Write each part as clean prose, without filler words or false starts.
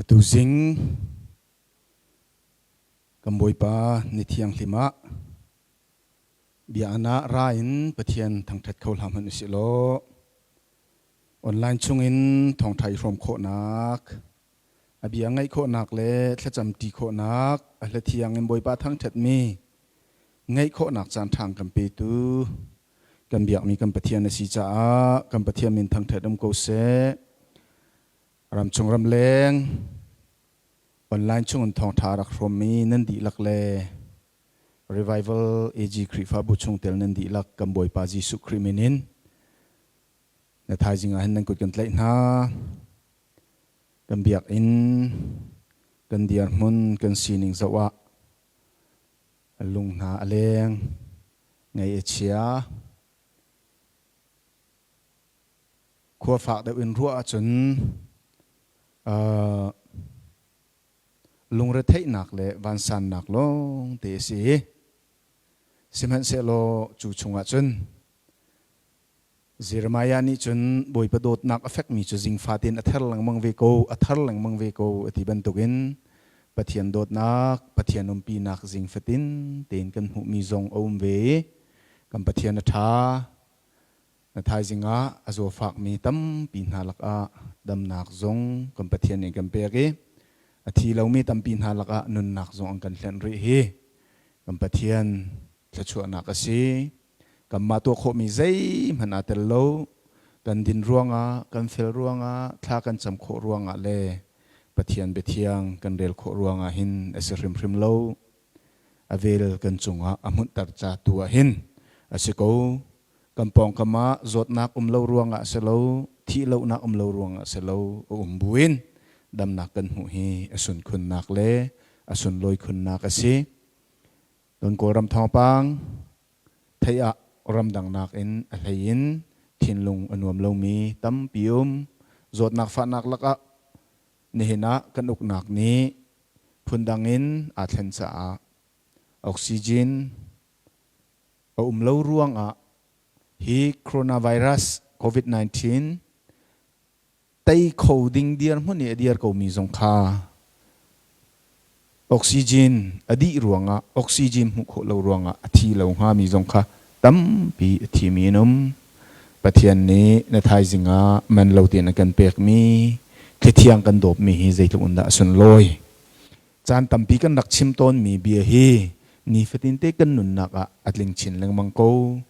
Atu zing kan Bawipa ni thianghlim ah bia ah ra in Pathian thangṭhat kho hlah hmanh usih law online chungin thawngṭha i hrawm khawhnak a bia ngaih khawhnak le thlacam ṭi khawhnak a hla thiang in Bawipa thangṭhatmi ngaih khawhnak caan ṭha kan petu kan biakmi kan Pathian a si caah kan Pathian min thangṭhat um ko seh. Ramchung ramleng online chungin thawngṭha rak hrawmmi nan dihlak le Revival AG Khrihfabu chungtel nan dihlak kan Bawipa Jesuh Khrih min in na thaizing ah hin nan kut kan tlaih hna. Kan biakinn, kan dirhmun, kan sining zoh ah lung hna a leng, ngaih a chia. Khua fak deuh in ruah ahcun lungretheihnak le vansannak lawng te a si. Sihmanhsehlaw cu chungah cun Jeremiah nih cun Bawipa dawtnak a fekmi cu zingfa tein a ther lengmang ve ko, a thar lengmang ve ko a ti bantukin Pathian dawtnak, Pathian umpinak zing fatin tein kan hmuhmi zong a um ve i kan Pathian a ṭha. Na thaizing ah a zawfakmi tampi hna lakah damnak zong kan Pathian nih kan pek i a thi lomi tampi hna lakah nunnak zong an kan hlenh rih hi kan Pathian thluachuahnak a si. Kanmah tuah khawhmi zeihmanh aa tel lo. Kan din ruangah, kan fel ruangah, thla kan cam khawh ruangah le Pathian biathiang kan rel khawh ruangah hin a si hrimhrim lo. A vel kan cungah a hmunhter ca tu ah hin a si ko. Kan pawngkam ah zawtnak um lo ruangah a si lo, thih lonak um lo ruangah a si lo, a um buin damnak kan hmuh hi a sunkhunnak le a sunlawi khunnak a si. Kan Kawlram thawngpang theih ah ramdang nakin a hlei in thinlung a nuam lomi tampi um. Zawtnak fahnak lakah nihin ah kan uknak nih phundang in aa thlen caah oxygen a um lo ruangah hi coronavirus COVID-19 tei kho ding dirhmun i a dir komi zong kha oxygen a dih ruangah oxygen hmuh khawh lo ruangah a thi lo hngami zong kha tampi a thimi an um. Pathian nih na thaizing ah man lo tein a kan pekmi thlithiang kan dawpmi hi zeitluk in dah a sunlawi. Caan tampi kan rak chim tawnmi bia hi nifatinte kan nunnak ah a tling chin lengmang ko.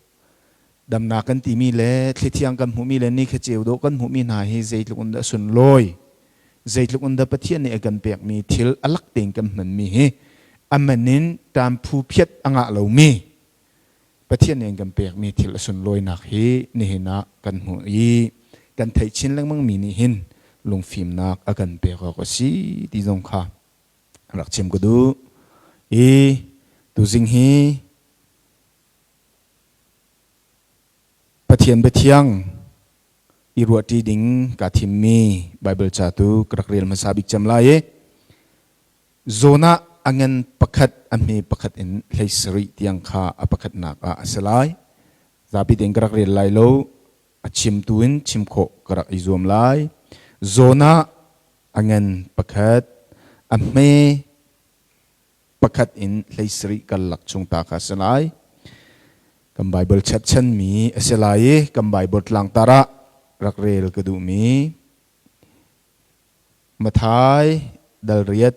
Damnak kan timi le thlithiang kan hmuhmi le ni kha ceu dawh kan hmuhmi hna hi zeitluk in dah sunlawi, zeitluk in dah Pathian nih a kan pekmi thil a lak tein kan hmanmi hi a man in ṭamphu phiat a ngah lomi Pathian nih an kan pekmi thil a sunlawinak hi nihin ah kan hmuh i kan theih chin lengmangmi nih hin lungfimnak a kan pek awk a si ti zong kha rak chim ka duh. I tuzing hi Pathian biathiang i ruahṭi ding kaa thimmi Baibal ca tu ka rak rel hmasa bik cem lai i Jonah a ngan pakhat a hme pakhat in 17 tiang kha a pakhatnak ah a si lai. Zapi tein ka rak rel lai lo, a chimtu in chim khawh ka rak i zuam lai. Jonah a ngan pakhat a hme pakhat in 17 karlak chung ta kha a si lai. Kan Baibal cherhchanmi a si lai i kan Baibal tlangtar ah rak rel ka duhmi Mathai dal riat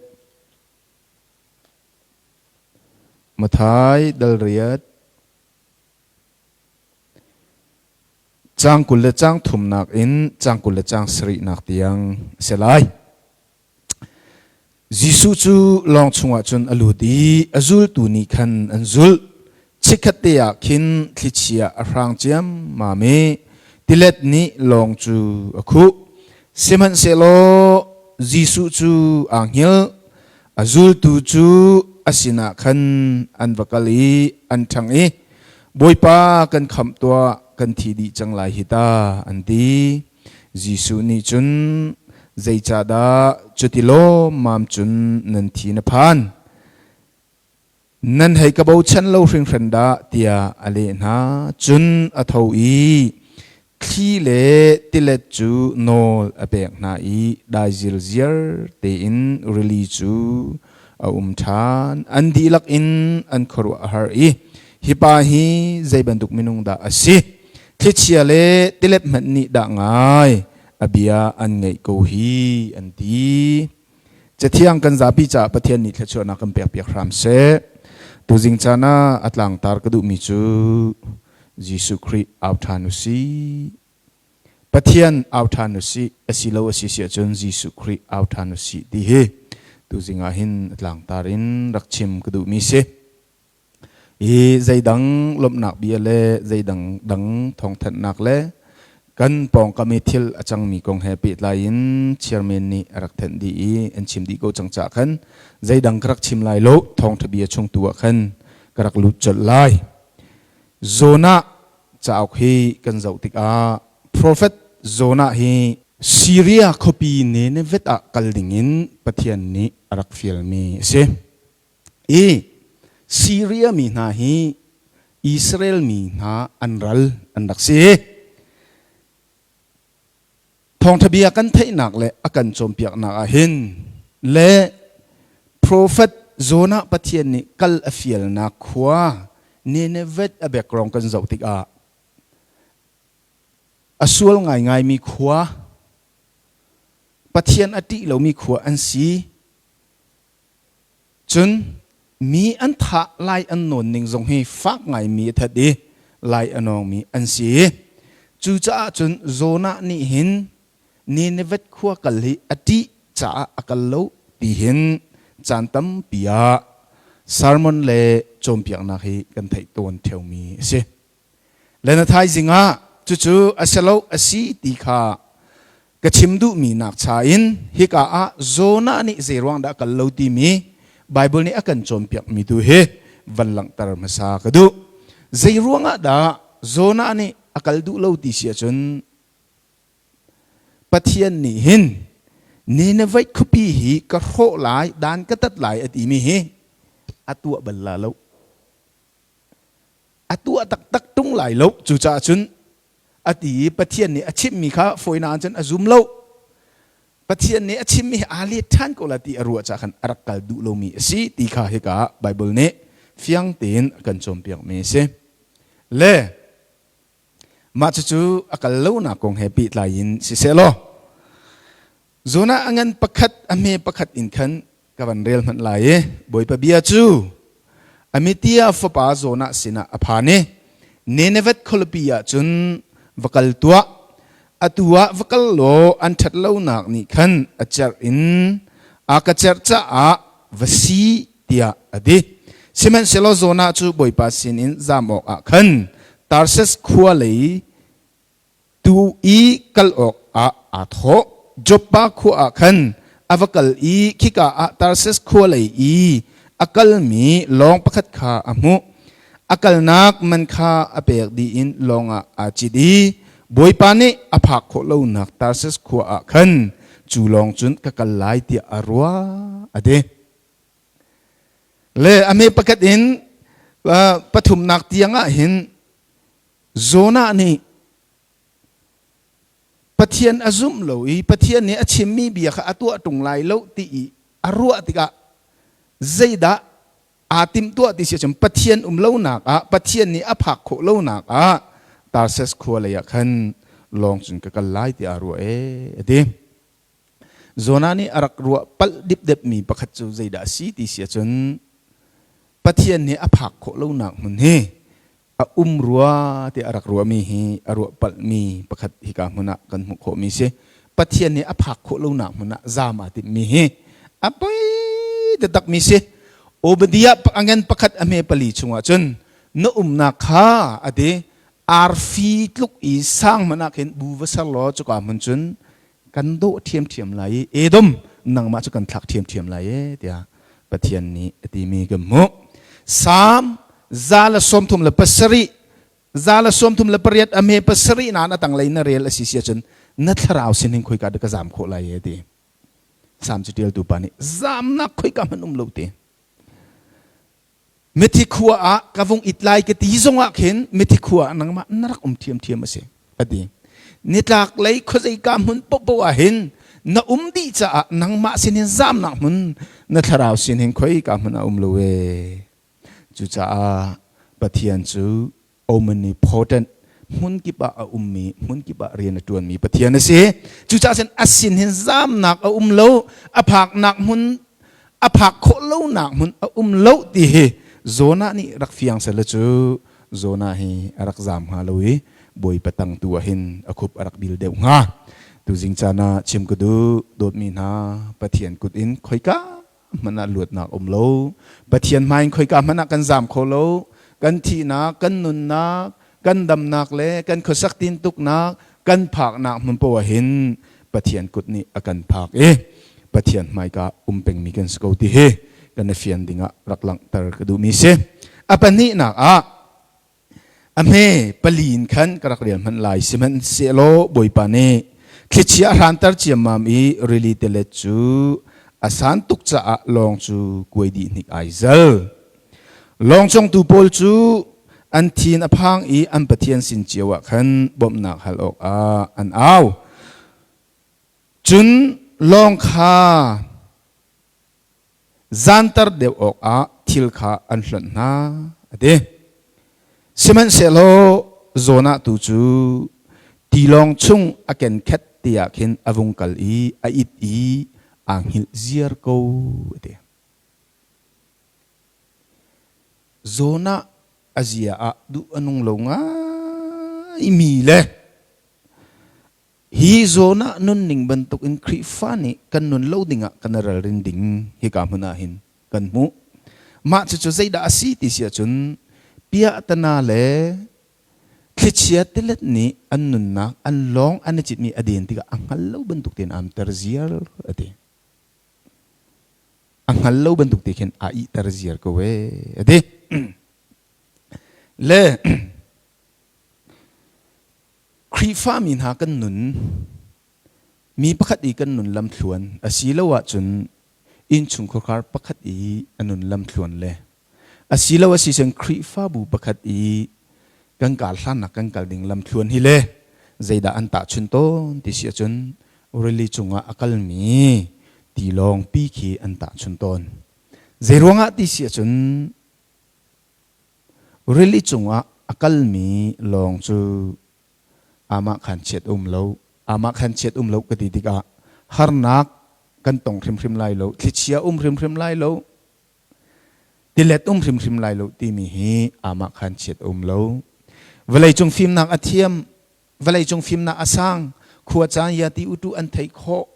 Mathai dal riat caang 20 le caang thumnak in caang 20 le caang sarihnak tiang a si lai. Jesuh cu lawng chungah cun a lut i a zultu nih khan an zulh. Chikkhatte ah khin thlichia a hrang ciammam i tilet nih lawng cu a khuh. Sihmanhsehlaw Jesuh cu aa hngilh. A zultu cu a sinah khan an va kal i an ṭhang i, Bawipa, kan khamh tuah, kan thi dih cang lai hi ta, an ti. Jesuh nih cun, Zeicahdah cuti lawmmam cun nan thi na phan? Nan hei ka bochan lo hringhran dah, tiah a leh hna. Cun a tho i Thli le tilet cu nawl a pek hna i dai zirziar tein rili cu a um ṭhan. An dihlak in an khuaruah a har i hi pa hi zei bantuk minung dah a si? Thlichia le tilet hmanh nih dah ngai a bia an ngaih ko hi an ti. Cathiang kan zapi caah Pathian nih thluachuahnak kan pekpiak hram seh. Tuzing caan ah a tlangtar ka duhmi cu Jesuh Khrih au ṭhan u sih. Pathian au ṭhan u sih asilo a si si ahcun Jesuh Khrih au ṭhan u sih ti hi tuzing ah hin a tlangtar in rak chim ka duhmi si. Hi zeidang lawmhnak bia le zeidang dang thawngthanhnak le kan pawngkam i thil a cangmi kong he pehtlai in chairman nih a rak thenh dih i an chim dih ko cang caah khan zeidang ka rak chim lai lo thawngṭha bia chung tu ah khan ka rak lut colh lai. Jonah cauk hi kan zoh tikah Prophet Jonah hi Syria khuapi Nineveh ah kal dingin Pathian nih a rak fialmi a si. I Syria mi hna hi Israel mi hna an ral an rak si. Thawngṭha bia kan theihnak le a kan cawnpiaknak ah hin le Profet Jonah Pathian nih kal a fialnak khua Nineveh a background kan zoh tikah a sual ngaingaimi khua Pathian a ṭih lomi khua an si. Cun mi an thah lai an nawn ning zong hi fak ngaimi a that i lai a nawngmi an si. Cucaah cun Jonah nih hin Nineveh khua kal hi a ṭih caah a kal lo ti hin caan tampi ah sermon le cawnpiaknak hi kan theih tawn ṭheomi a si. Le na thaizing ah cucu a si lo a si ti kha ka chim duhmi nak cha in hika ah Jonah nih zei ruang dah kal lo timi Bible nih a kan cawnpiakmi tu hi van langhter hmasa ka duh. Zei ruangah dah Jonah nih a kal duh lo ti si ahcun Pathian nih hin Nineveh khuapi hi ka hrawh lai dan ka tat lai a timi hi a tuah bal la lo. A tuah taktak tung lai lo. Cucaah cun a ti i Pathian nih a chimmi kha fawinak cun a zum lo. Pathian nih a chimmi hi aa let ṭhan ko la ti a ruah caah khan a rak kal duh lomi a si ti kha hika Bible nih fiang tein a kan cawnpiakmi a si. Le mah cucu a kal lonak kong he pehtlai in siseh law Jonah a ngan pakhat a hme pakhat in khan ka van rel hmanh lai i Bawipa bia cu Amittia fapa Jonah sinah a phan i Nineveh khualipi ah cun va kal tuah atu ah va kal law an ṭhat lonak nih khan a cerh in a ka cerh caah va si tiah a ti. Sihmanhsehlaw Jonah cu Bawipa sinin zam awkah khan Tarsis khua lei Tu i kal awkah aa thawh. Joppa khua ah khan a va kal i khika ah Tarsis khua lei i a kalmi lawng pakhat kha a hmuh. A kalnak man kha a pek dih in lawng ah aa cit i Bawipa nih a phak khawh lonak Tarsis khua ah khan cu lawng cun ka kal lai tiah a ruah, a ti. Le a hme pakhat in pathumnak tiang ah hin Jonah nih Pathian a zumh lo i Pathian nih a chimmi bia kha a tuah ṭung lai lo ti i a ruah tikah zeidah aa timhtuah ti si ahcun Pathian um lonak ah Pathian nih a phak khawh lonak ah Tarsus khua lei ah khan lawng cun ka kal lai tiah a ruah ee a ti. Jonah nih a rak ruah palh dipdepmi pakhat cu zeidah a si ti si ahcun Pathian nih a phak khawh lonak hmun hi a um rua tiah a rak ruahmi hi a ruah palhmi pakhat hika hmun ah kan hmuh khawhmi si. Pathian nih a phak khawh lonak hmun ah zaam aa timhmi hi a poi taktakmi si. Obadiah angen pakhat a hme pali chungah cun na umnak kha a ti arfi tluk i sang hmanh ah khin bu va ser law cuka hmun cun kan dawh ṭhiamṭhiam lai i Edom nangmah cu kan thlak ṭhiamṭhiam lai e tiah Pathian nih a timi kan hmuh. Salm 137 138 a hme pasarih nain a tanglei na rel a si si ahcun na thlarau sin hin khoika dah ka zaam khawh lai e ti. Salm catialtu pa nih zaamnak khoika hmanh um lo ti. Mithi khua ah ka vung it lai ka ti zongah khin mithi khua ah nangmah na rak um ṭhiamṭhiam a si a ti. Nitlak lei khuazeika hmun paohpaoh ah hin na um dih caah nangmah sinin zamnak hmun na thlarau sin hin khoika hmun a um lo ee. Cucaah Pathian cu omnipotent hmun kip ah a ummi hmun kip ah rian a ṭuanmi Pathian a si. Cucaah cun a sin hin zamnak a um lo, a phaknak hmun a phak khawh lonak hmun a um lo ti hi Jonah nih rak fiang sehla cu Jonah hi a rak zaam hnga lo i Bawipa tang tu ah hin a khup a rak bil deuh hnga. Tuzing caan ah chim ka duh dawtmi hna Pathian kut in khoika hmanh ah luatnak um lo. Pathian hmai in khoika hmanh ah kan zaam kho lo. Kan thihnak, kan nunnak, kan damnak le kan khuasak tintuknak, kan phaknak hmun poah hin Pathian kut nih a kan phak i Pathian hmaika um pengmi kan si ko ti hi kan i fian dingah rak langhter ka duhmi si. A pahnihnak ah A hme pali in khan ka rak rial hmanh lai, sihmanhsehlaw Bawipa nih thlichia a hranter ciammam i rili tilet cu a san tuk caah lawng cu kuai dih hnik ai zal. Lawng congtu pawl cu an thin a phang i an pathian sin cio ah khan bawmhnak hal awkah an au. Cun lawng kha zanter deuh awkah thil kha an hlonh hna a ti. Sihmanhsehlaw Jonah tu cu tilawng chung a kenkhet te ah khin a vung kal i a it i aa hngilh ziar ko a ti. Jonah a zia ah duh a nung lo ngaimi le Hi zawn ah nunning bantukin Khrihfa nih kan nun lo dingah kan i ralrin ding hika hmun ah hin kan hmuh. Mah cucu zeidah a si ti si ahcun piahtana le thlichia tilet nih an nunnak an lawng an i citmi a den tikah a hngal lo bantuk tein aa umter ziar a ti. A hngal lo bantuk te khin aa ihter ziar ko ee a ti. Le Khrihfami hna kan nun mi pakhat i kan nun lamthluan asilo ahcun innchungkhar pakhat i a nun lamthluan le asilo asicun Khrihfabu pakhat i kan kar hlannak kan kal ding lamthluan hi le zeidah an tahchun tawn ti si ahcun rili cungah a kalmi tilawng pi khi an tahchun tawn. Zeiruangah ti si ahcun Rili cungah a kalmi lawng cu aamahkhan chiat um lo. Aamahkhan chiat um lo ka ti tikah harnak kan tong hrimhrim lai lo, thlichia um hrimhrim lai lo, tilet um hrimhrim lai lo timi hi aamahkhan chiat um lo. Vawleicung fimnak a thiam, vawleicung fimnak a sang, khua caan ya ti utu an theih khawh.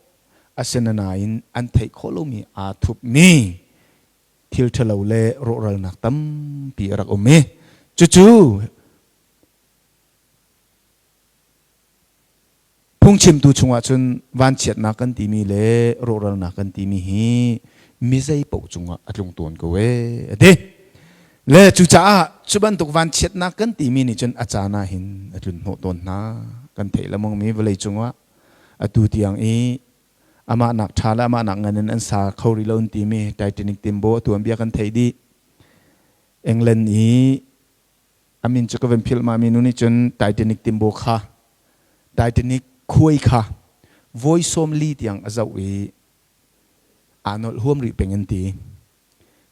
Asinain an theih khawh lomi aa thupmi thil ṭhalo le rawhralnak tampi a rak um i cucu phungchimtu chungah cun vanchiatnak kan timi le rawhralnak kan timi hi mi zei paoh cungah a tlung tawn ko ee a ti. Le cucaah cu bantuk vanchiatnak kan timi nih cun a caan ah hin a tlun hnawh tawn hna. Kan theih lengmang mi vawlei cungah atu tiang i amah nak ṭha le amah nak ngan in an sa kho rih lo an timi Titanic timbo a tuanbia kan theih dih. England i a min cu ka van philh ma mi nu nih cun Titanic timbo kha Titanic khuai kha voi 40 tiang a zoh i aa nolh huam rih peng an ti.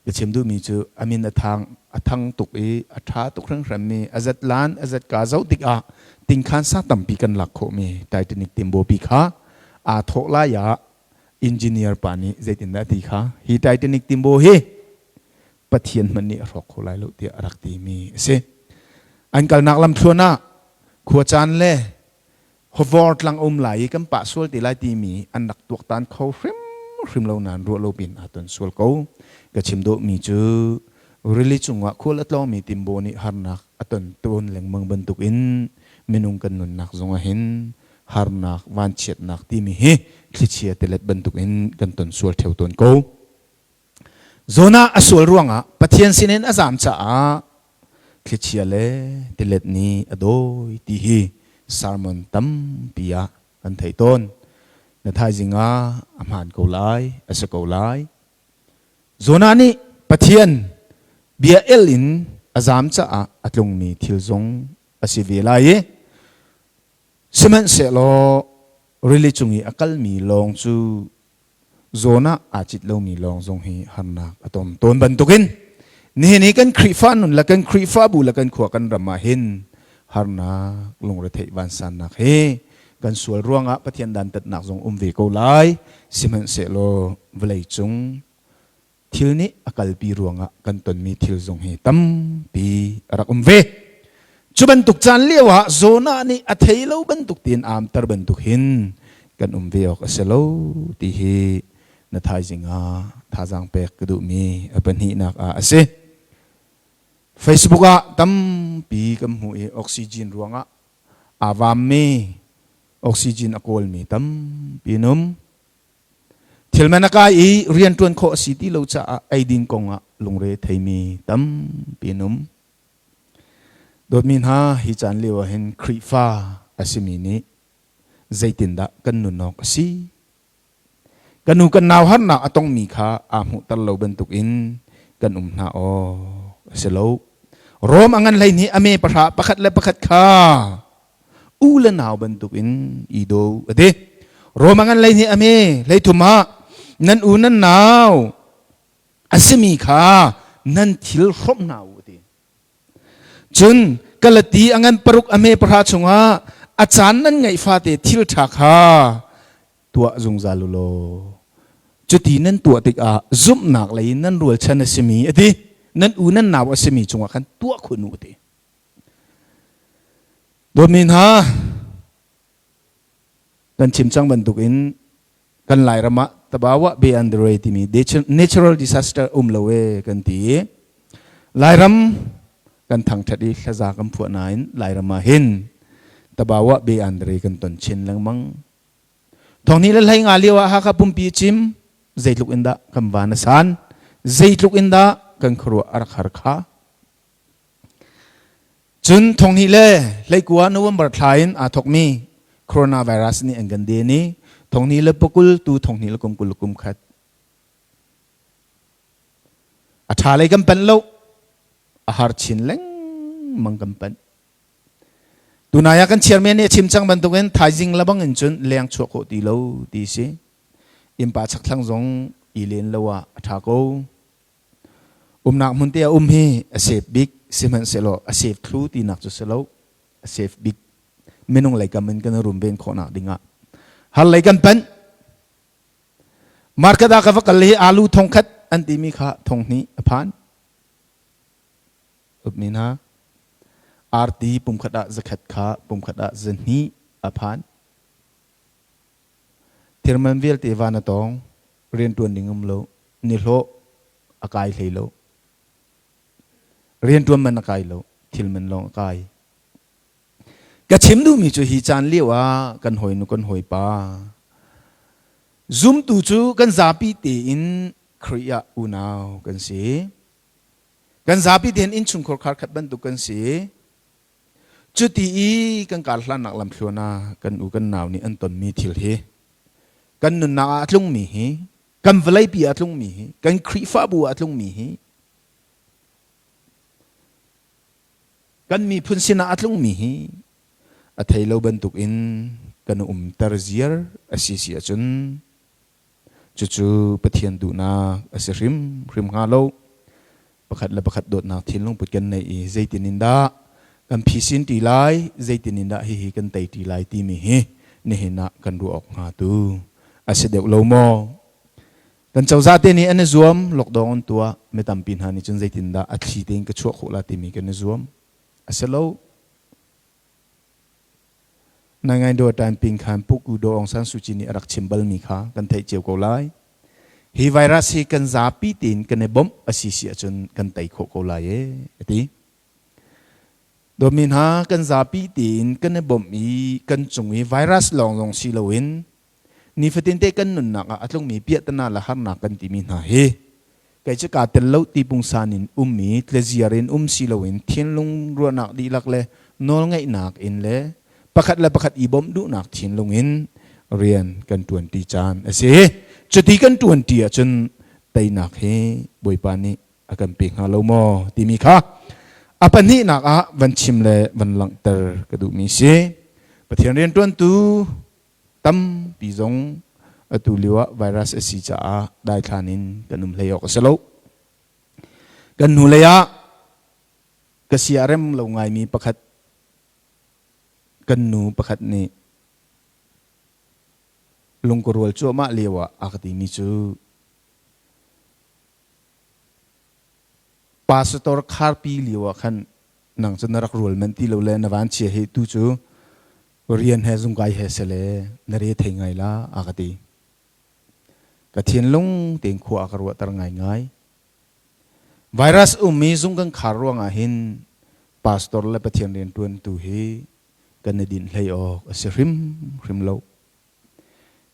Ka chim duhmi cu a min a thang a thang tuk i a ṭha tuk hringhranmi a zat lan a zat ka zoh tikah tingkhan sa tampi kan lak khawhmi Titanic timbaw-pi kha aa thawh lai ah engineer pa nih zeitindah a ti kha hi Titanic timbaw hi Pathian hmanh nih a hrawk kho lai lo tiah a rak timi a si. An kalnak lamthluan ah khuacaan le Hawvor tlang um lai i kan pah sual te lai timi an rak tuaktan kho hrimhrim lo nain ruah lo pin aa ton sual ko. Ka chim dawhmi cu rili cungah khual a tlawngmi timbaw nih harnak a ton tawn lengmang bantukin minung kan nunnak zongah hin harnak, vanchiatnak timi hi thlichia tilet bantukin kan ton sual ṭheo tawn ko. Jonah a sual ruangah Pathian sinin a zam caah thlichia le tilet nih a dawi ti hi sermon tampi ah kan theih tawn. Na thaizing ah a hmaan ko lai, a si ko lai. Jonah nih Pathian bia el in a zam caah a tlungmi thil zong a si ve lai i. Sihmanhsehlaw rili cung i a kalmi lawng cu zawn ah aa cit lomi lawng zong hi harnak a ton tawn bantukin nihin i kan Khrihfa nun le kan Khrihfabu le kan khua kan ram ah hin harnak lungretheih vansannak hi kan sual ruangah Pathian dantatnak zong um ve ko lai. Sihmanhsehlaw vawlei cung thil nih a kalpi ruangah kan tonmi thil zong hi tampi a rak um ve. Cu bantuk caan lio ah Jonah nih a thei lo bantuk tiin amter bantuk hin kan um ve awk a si lo ti hi na thaizing ah thazaang pek ka duhmi a pahnihnak ah a si. Facebook ah tampi kan hmuh i oxygen ruangah aa vaammi oxygen a kawlmi tampi an um. Thilman a kai i rianṭuan khawh a si ti lo caah eidin kong ah lungre theimi tampi an um. Dawtmi hna, hi caan lio ah hin Khrihfa a simi nih zeitindah kan nun awk a si? Kan u kan nau harnak a tongmi kha aa hmuhter lo bantukin kan um hna awk a si lo. Rom a ngan 12 a me pahra pakhat le pakhat kha u le nau bantukin i do a ti. Roma ngan 12 a me 33 ah nan u nan nau a simi kha nan thil hrawmh hna u a ti. Cun Galati a ngan 6 a me 10 chungah a caan nan ngeih fate thil ṭha kha tuah zungzal u law cuti nan tuah tikah zumhnak lei in nan rualchan a simi a ti nan u nan nau a simi cungah khan tuah khun u a ti. Dawtmi hna, kan chim cang bantukin kan Lairam ah Tabawa Bay Andre timi natural disaster um lo e kan ti i Lairam kan thangṭhat i thlaza kan phuah nain Lairam ah hin Tabawa Bay Andre kan ton chin lengmang. Thonghnih le 15 lio ah Hakha pumpi cim zeitluk in dah kan van a san, zeitluk in dah kan khuaruah a rak har kha. Cun 2019 November thla in aa thawkmi coronavirus nih an kan den i 2020 tu 2021 a ṭha lei kan panh lo, a har chin lengmang kan panh. Tunai ah kan chairman nih a chim cang bantukin thaizing lebang in cun leng chuah khawh ti lo ti si. Innpa chakthlang zong i len lo ah a ṭha ko. Umnak hmun te a um hi a safe bik sihmanhsehlaw a safe thlu tinak cu si lo. A safe bik minung lei kam in kan rumven khawhnak dingah har lei kan panh. Market ah ka va kal hi alu thongkhat an timi kha 2000 a phan. Upmi hna arti pumkhat ah 100 kha pumkhat ah 200 a phan. Thirman vialte van a tawng rianṭuan ding um lo nihlawh a kai hlei lo rianṭuan man a kai lo thil man lawng a kai ka chim duhmi cu hi caan lio ah kan hawinu kan hawipa zumtu cu kan zapi tein Khrih ah unau kan si kan zapi tein innchungkhar khar khat bantuk kan si Cuti i kan kar hlannak lamthluan ah kan u kan nau nih an tonmi thil hi kan nunnak ah a tlungmi hi kan vawleipi ah a tlungmi hi kan Khrihfabu ah a tlungmi hi kan miphun sinah a tlungmi hi a thei lo bantukin kan umter ziar a si si ahcun Cucu Pathian duhnak a si hrimhrim hnga lo. Pakhat le pakhat dawtnak thinlung put kan neih i zeitin in dah kan phisin ṭi lai, zeitin in dah hihi kan tei ṭi lai timi hi nihin ah kan ruah awk hnga tu a si deuh lo maw? Kan cozah te nih an i zuam, lockdown an tuah, mi tampi hna nih cun zeitin dah a thli tein ka chuah khawh la timi kan i zuam. A si lo. Naingaindaw Tainping khan Pu Daw Aung San Suu Kyi nih a rak chim balmi kha kan theih cio ko lai. Hi virus hi kan zapi tein kan i bawmh a si si ahcun kan tei khawh ko lai ee, a ti. Dawtmi hna, kan zapi tein kan i bawmh i kan cung i virus lawng zong si loin nifatin te kan nunnak ah a tlungmi piahtana le harnak kan timi hna hi kei cu kaa tel lo ti pungsan in ummi tleziar in um si loin thinlung ruahnak dihlak le nawlngeihnak in le pakhat le pakhat i bawmh duhnak thinlung in rian kan ṭuanṭi caan a si. Cuti kan ṭuanṭi ahcun teinak hi Bawipa nih a kan pe hnga lo maw timi kha a pahnihnak ah van chim le van langhter ka duhmi si. Pathian rianṭuantu tampi zong atu lio ah virus a si caah daithlan in kan um hlei awk a si lo. Kan hnulei ah ka sia rem lo ngaimi pakhat kan nu pakhat nih lungkarual cuahmah lio ah a ka timi cu pastor kharpi lio ah khan nang cu na rak rual manh ti lo le na van chia hi tu cu rian he zungkai he sele na re thei ngai la a ka ti. Ka thinlung tein khua a ka ruahter ngaingai. Virus ummi zung kan khar ruangah hin pastor le Pathian rianṭuantu hi kan i dinh hlei awk a si hrimhrim lo.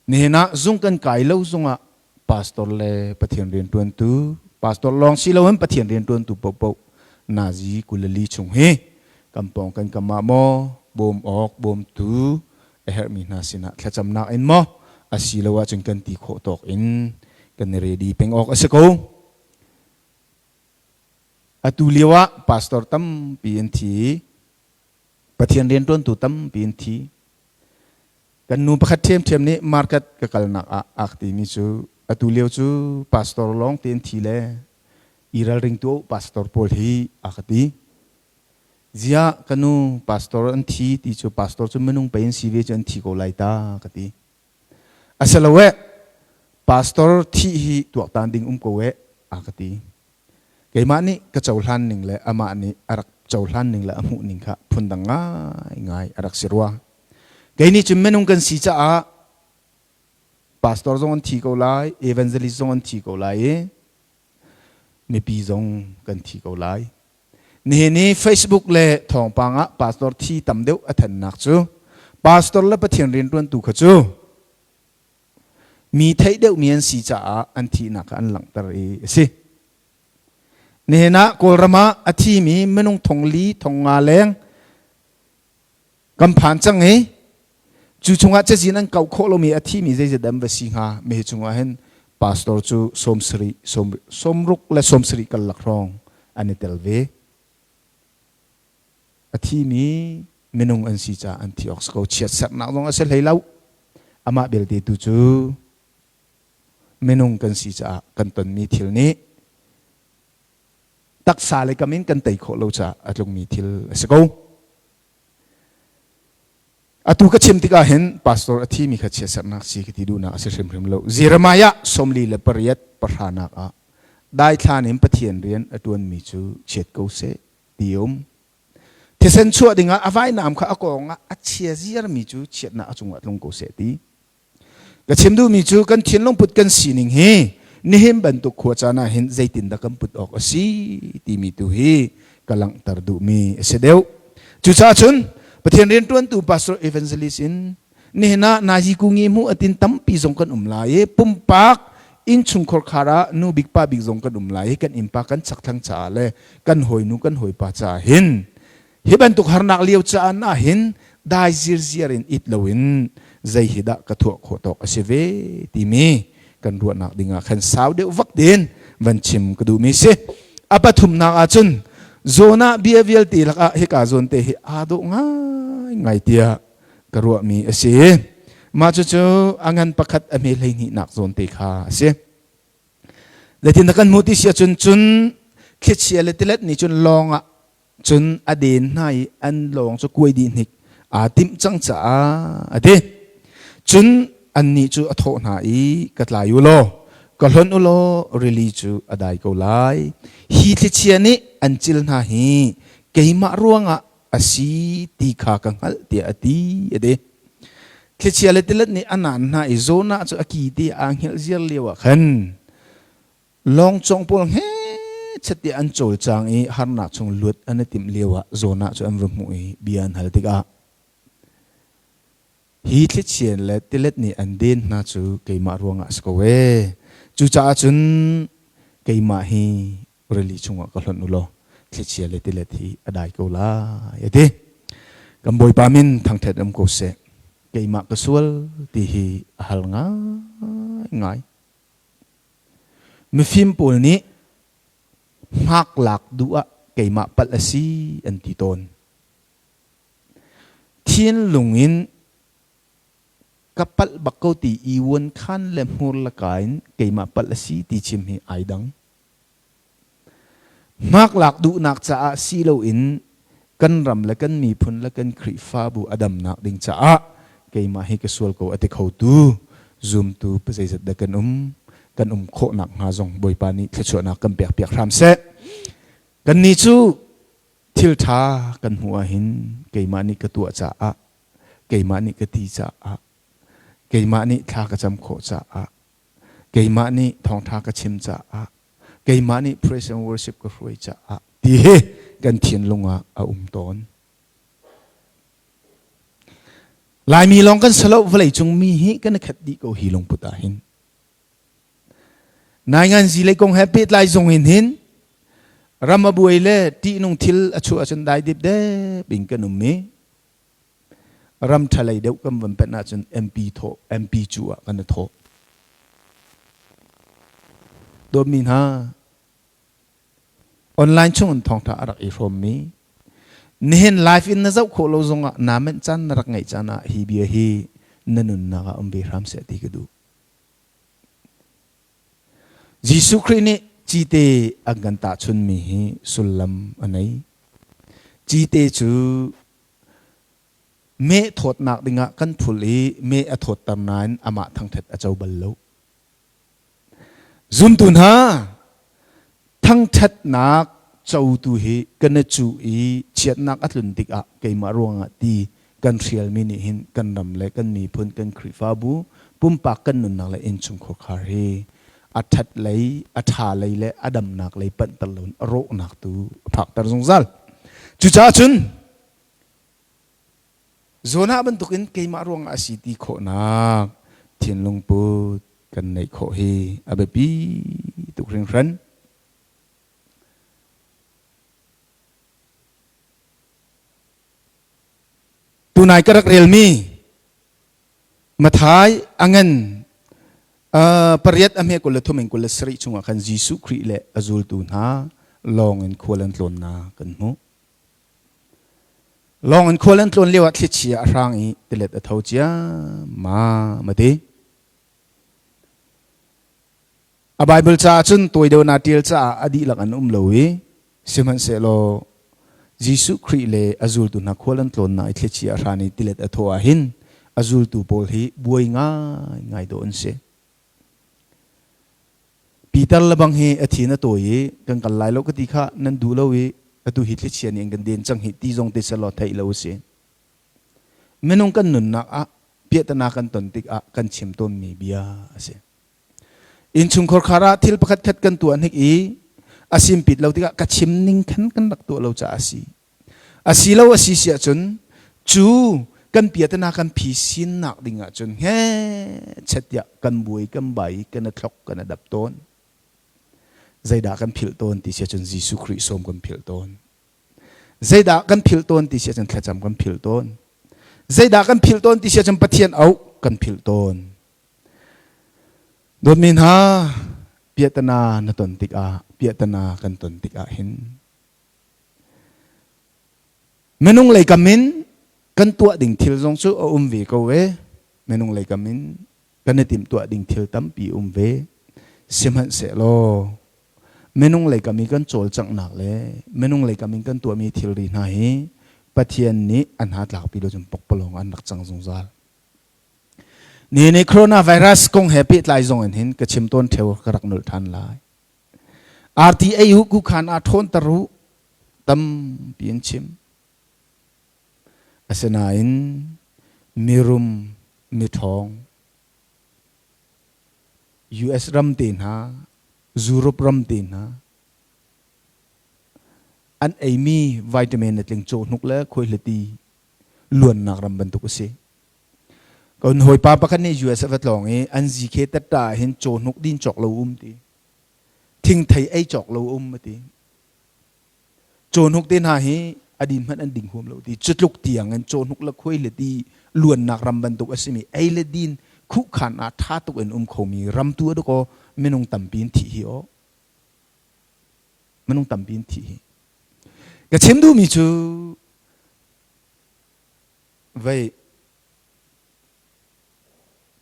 Nihin ah zung kan kai lo zungah pastor le Pathian rianṭuantu, pastor lawng si loin Pathian rianṭuantu paohpaoh nazi 24 chung hi kan pawng kan kam ah maw bawm awk bawmtu a herhmi hna sinah thlacamnak in maw asilo ahcun kan ti khawh tawk in kan i ready peng awk a si ko. Atu lio ah pastor tampi an thi. Pathian rianṭuantu tampi an thi. Kan nu pakhat ṭhiamṭhiam nih market ka kalnak ah a ka timi cu atu lio cu pastor lawng te an thi le i ralring tu pastor pawl hi a ka ti. Ziah ka nu pastor an thi ti cu pastor cu minung pei an si ve cu an thi ko lai ta ka ti. Asilo eh pastor thih hi tuaktan ding um ko eh a ka ti. Keimah nih ka cohlan ning le amah nih a rak cohlan ning le a hmuh ning kha phundang ngaingai a rak si rua. Kei nih cun minung kan si caah pastor zong an thi ko lai, evangelist zong an thi ko lai i mipi zong kan thi ko lai. Nihin i Facebook le thawngpang ah pastor thi tam deuh a thannak cu pastor le Pathian rianṭuantu kha cu Mi theih deuhmi an si caah an thihnak kha an langhter i a si. Nihin ah Kawlram ah a thimi minung thong li thong nga leng kan phan cang i cu chungah cazin an kauh khawh lomi a thimi zeizat an va si hnga mi hi chungah hin pastor cu 70 60 le 70 karlak hrawng an i tel ve. A thimi minung an si caah an thi awk si ko. Chiatserhnak zong a si hlei lo. Amah belte tu cu minung kan si caah kan tonmi thil nih taksa le kam in kan tei khawh lo caah a tlungmi thil a si ko. Atu ka chim tikah hin pastor a thimi kha chiatserhnak si ka ti duhnak a si hrimhrim lo. Jeremiah 48 pahranak ah daithlan in Pathian rian a ṭuanmi cu chiat ko seh ti um. Thisen chuah dingah a vainam kha a kawng ah a chia ziarmi cu chiatnak a cungah tlung ko seh ti. Ka chim duhmi cu kan thinlung put kan sining hi nihin bantuk khua caan ah hin zeitindah kan put awk a si timi tu hi ka langhter duhmi a si deuh. Cucaah cun Pathian rianṭuantu pastor evangelist in nihin ah nazi kungi hmuh atin tampi zong kan um lai i pumpak innchungkhar khar ah nu bik pa bik zong kan um lai i kan innpa kan chakthlang caah le kan hawinu kan hawipa caah hin hi bantuk harnak lio caan ah hin dai zirziar in it loin zei hi dah ka thuah khawh tawk a si ve timi kan ruahnak ding ah khan sau deuh vak tein van chim ka duhmi si. A pathumnak ah cun Jonah bia vialte lakah hika zawn te hi aa dawh ngaingai tiah ka ruahmi a si. Mah cucu a ngan pakhat a hme 12nak zawn te kha a si. Zeitin kan hmuh ti si ahcun cun thlichia le tilet nih cun lawng ah cun a den hna i an lawng cu kuai dih hnik aa timh cang caah a ti. Cun annih cu a thawh hna i ka tlai u law ka hlonh u law rili cu a dai ko lai. Hi thlichia nih an cil hna hi keimah ruangah a si ti kha ka hngalh tiah a ti a ti. Thlichia le tilet nih a naan hna i Jonah cu a ki ti aa hngilh ziar lio ah khan lawngcawng pawl hngechet tiah an cawlcang i harnak chung luat an i timh lio ah Jonah cu an va hmuh i bia an hal tikah hi thlichia le tilet nih an den hna cu keimah ruangah a si ko ee. Cucaah cun keimah hi rili chungah ka hlonh u law thlichia le tilet hi a dai ko lai a ti. Kan Bawipa min thangṭhat um ko seh. Keimah ka sual ti hi a hal ngaingai. Mifim pawl nih hmaklak duh ah keimah palh a si an ti tawn. Thinlung in ka palh bak ko ti i vuan khan le hmur le ka in keimah palh a si ti chim hi ai dang. Hmaklak duhnak caah si loin kan ram le kan miphun le kan Khrihfabu a damnak ding caah keimah hi ka sual ko a ti khotu zumtu zeizat dah kan um kan um khawhnak hnga zong Bawipa nih thluachuahnak kan pek piak hram seh. Kannih cu thil ṭha kan hmuh ahhin keimah nih ka tuah caah keimah nih ka ti caah keimah nih thla ka cam khawh caah keimah nih thawngṭha ka chim caah keimah nih praise and worship ka hruai caah ti hi kan thinlung ah a um tawn. Laimi lawng kan si lo vawleicung mi hi kan i khat dih ko hi lungput ah hin. Nainganzi lei kong he pehtlai zong in hin ram a buai le ṭihnung thil a chuah ahcun dai dip dep in kan um i ram ṭha lei deuh kan von panh ahcun MP thawh MP cu ah kan i thawh. Dawtmi hna, online chung in thawngṭha a rak i hrawmmi nihin live in na zoh khawh lo zongah naa menh caan na rak ngeih caan ah hi bia hi na nunnak ah um ve hram seh ti ka duh. Jesuh Khrih nih cite an kan tahchunmi hi sullam a nei. Cite cu meh thawtnak dingah kan phul i meh a thawtter nain amah thangṭhat a co bal lo. Zumtu hna, thangṭhatnak cotu hi kan i cuh i chiatnak a tlun tikah keimah ruangah ti kan hrialmi nih hin kan ram le kan miphun kan Khrihfabu pumpak kan nunnak le innchungkhar khar hi a ṭhat lei a ṭha lei le a damnak lei panhter loin a rawhnak tu a phakter zungzal. Cucaah cun Jonah bantukin keimah ruangah a si ti khawhnak thinlung put kan neih khawh hi a biapi tuk hringhran. Tunai ka rak relmi Mathai a ngan pariat a hme 23 in 27 chungah khan Jesuh Khrih le a zultu hna lawng in khual an tlawnnak kan hmuh. Lawng in khual an tlawn lioah thlichia a hrang i tilet a tho ciammam a ti. A Baibal caah cun tawi deuh naa ṭial caah a dihlak an um lo i sihmanhsehlaw Jesuh Khrih le a zultu hna khual an tlawnnak i thlichia a hran i tilet a thawh ah hin a zultu pawl hi buai ngaingai dawh an si. Peter le bang hi a thin a tawi i kan kal lai lo ka ti kha nan duh lo i atu hi thlichia nih an kan den cang hi ti zong te selaw theih lo a si. Minung kan nunnak ah piahtana kan ton tikah kan chim tawnmi bia a si. Innchungkhar khar ah thil pakhat khat kan tuah hnik i a simpit lo tikah ka chim ning khan kan rak tuah lo caah a si. A si lo a si si ahcun cu kan piatana kan phi sinnak ding ahcun he chet tiah kan buai kan bai kan a thlok kan a dap tawn. Zeidah kan philh tawn ti si ahcun Jesuh Khrih sawm kan philh tawn. Zeidah kan philh tawn ti si ahcun thlacam kan philh tawn. Zeidah kan philh tawn ti si ahcun Pathian auh kan philh tawn. Dawtmi hna, piahtana na ton tikah, piahtana kan ton tikah hin minung lei kam in kan tuah ding thil zong cu a um ve ko e. Minung lei kam in kan i timhtuah ding thil tampi um ve. Sihmanhsehlaw minung lei kam i kan cawlcanghnak le minung lei kam in kan tuahmi thilri hna hi Pathian nih an hna tlakpi lo cun pokpalawng an rak cang zungzal. Ni nih coronavirus kong he pehtlai zong in hin ka chim tawn theo ka rak nulh ṭhan lai. RTA u kukhan ah ṭhawnter u tampi an chim. Asinain mirum miṭhawng US ram te hna, Europe ram te hna an eimi vitamin le tling cawhnuk le khuaihliti luannak ram bantuk a si. Kan hawipa pakhat nih US a va tlawng i an ZK tatta ah hin cawhnuk din cawk lo um ti. Thingthei ei cawk lo um a ti. Cawhnuk te hna hi a din hmanh an ding huam lo ti. Cutluk tiang in cawhnuk le khuai le ti luannak ram bantuk a simi ei le din khuhkhan ah ṭha tuk in um khomi ram tu a dakaw minung tampi in thih hi aw. Minung tampi in thih hi. Ka chim duhmi cu. Vei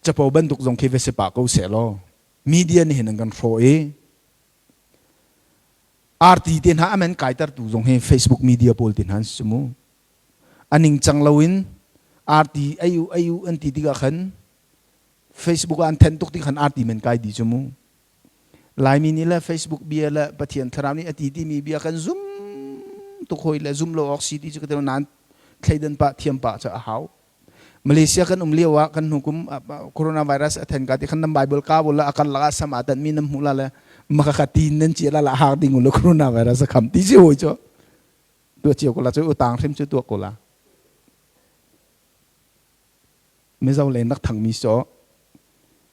capo bantuk zong khi va si pah ko seh law media nih hin an kan hrawh i RT te hna amen kaitertu zong hi Facebook media pawl te hna an si mu. A ningcang loin RT ai u ai u an ti tikah khan Facebook ah an then tuk ti khan RT men kai di cu mu. Laimi nih le Facebook bia le Pathian thlarau nih a ti timi bia kan zum tuk hoi le zum lo awk si ti cu ka ti nain thleidan pah thiam pah cu a hau. Malaysia kan um lio ah kan hnu kum coronavirus a then ka ti khan nam Bible ka bul la akar laka sam a tan mi nam hmu la le maka ka tin nan chi la la hak ding lo coronavirus a kham ti si hoi cho tua chiu ko la chu utang hrim chu tua ko la Mizo len rak thang mi so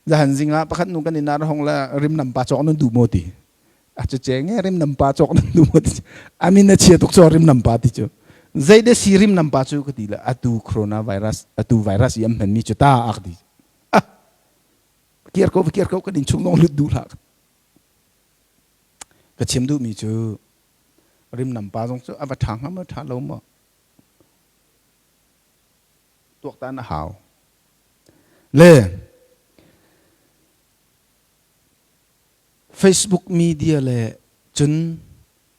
zahan zingah pakhat nu kan inn ah hong la rim nam pa chok nan du mo ti a chu che nge rim nam pa chok nan du mo ti amin na chia tuk cho rim nam pa ti chu zei de si rim nam pa chu ka ti la atu coronavirus atu virus i am hman mi chu ta ak di ah kiar ko kiar ko kan in chung nong lut du hlah ka chim duh mi chu rim nam pa zong chu ava tha hnga ma tha lo mo tuaktan a hau. Le Facebook media le cun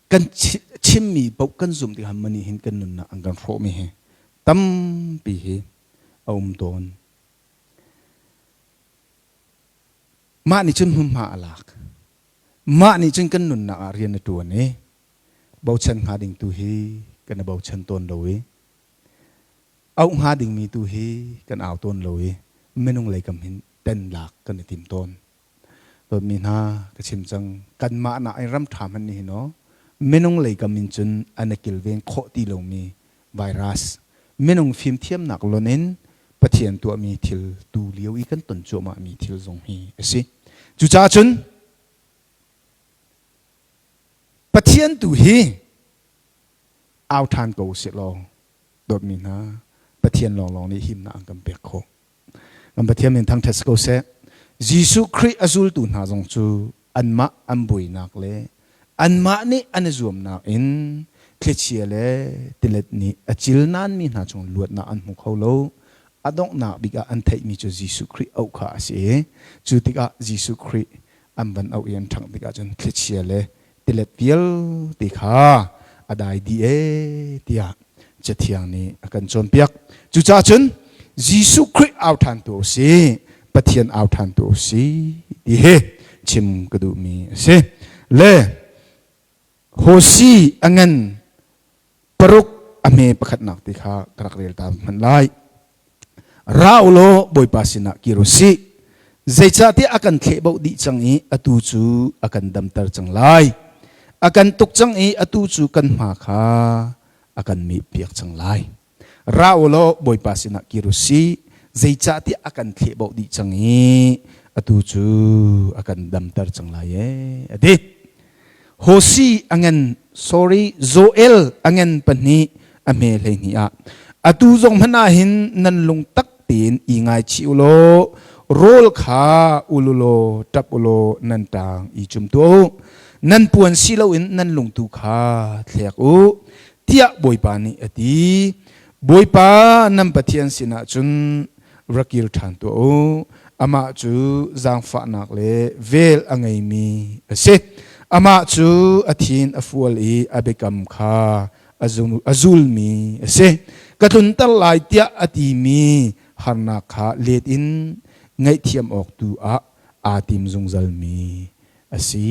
kan chimmi paoh kan zum tikah mani hin kan nunnak an kan hrawhmi hi tampi hi a um tawn. Mah nih cun hmunhma a lak. Mah nih cun kan nunnak ah rian a ṭuan i bochan hnga ding tu hi kan i bochan tawn lo i auh hnga dingmi tu hi kan au tawn lo i minung lei kam hin ten lak kan i tim tawn. Dawtmi hna ka chim cang kanmah nak in ram ṭha hmanh nih hin aw minung lei kam in cun an i kilven khawh ti lomi virus minung fimthiamnak lon in Pathian tuahmi thil tu lio i kan ton cuahmahmi thil zong hi a si. Cucaah cun Pathian tu hi au ṭhan ko usih law dawtmi hna Pathian lawnglawng nih himnak an kan pek khawh. Kan Pathian min thangṭhat si ko seh. Jesuh Khrih a zultu hna zong cu anmah an buainak le anmah nih an i zuamnak in thlichia le tilet nih a cil naanmi hna chung luatnak an hmu kho lo. A donghnak bik ah an theihmi cu Jesuh Khrih auh kha a si i cu tikah Jesuh Khrih an van auh i an ṭhangh tikah cun thlichia le tilet vialte kha a dai dih ee tiah Cathiang nih a kan cawnpiak. Cucaah cun Jesuh Khrih au ṭhan tu si, Pathian au ṭhan tu si ti hi chim ka duhmi a si. Le Hosi a ngan paruk a hme pakhatnak ti kha ka rak rel ta hmanh lai. Ra u law Bawipa sinah kir u sih. Zeicahtiah a kan thlehboh dih cang i atu cu a kan damter cang lai. A kan tuk cang i atu cu kan hma kha a kan mehpiak cang lai. Ra u law Bawipa sinah kir u sih. Zeicahtiah a kan thlehboh dih cang i atu cu a kan damter cang lai ee, a ti. Hosi a ngan sorry Joel a ngan pahnih a hme 12 ah atu zong hmanh ah hin nan lung tak tein i ngaichih u law rawl kha ul u law ṭap u law nan ṭaang i cum tuah u nan puan si loin nan lungtu kha thlek u tiah Bawipa nih a ti. Bawipa nan Pathian sinah cun ra kir ṭhan tuah u. Amah cu zaangfahnak le vel a ngeimi a si. Amah cu a thin a fual i a biakam kha a zulmi a si. Ka tlunter lai tiah a timi harnak kha let in ngaihthiam awk tu ah aa tim zungzalmi a si.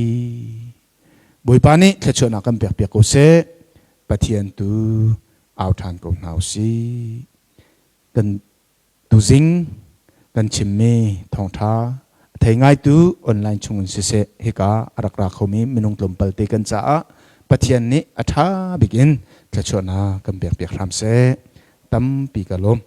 Bawipa nih thluachuahnak kan pekpiak ko seh. Pathian tu au ṭhan ko hna u sih. Kan tuzing kan chimmi thawngṭha a thei ngaitu online chungin siseh hika a rak ra khomi minung tlawmpal te kan caah Pathian nih a ṭha bik in thluachuahnak kan pekpiak hram seh. Tampi ka lawm.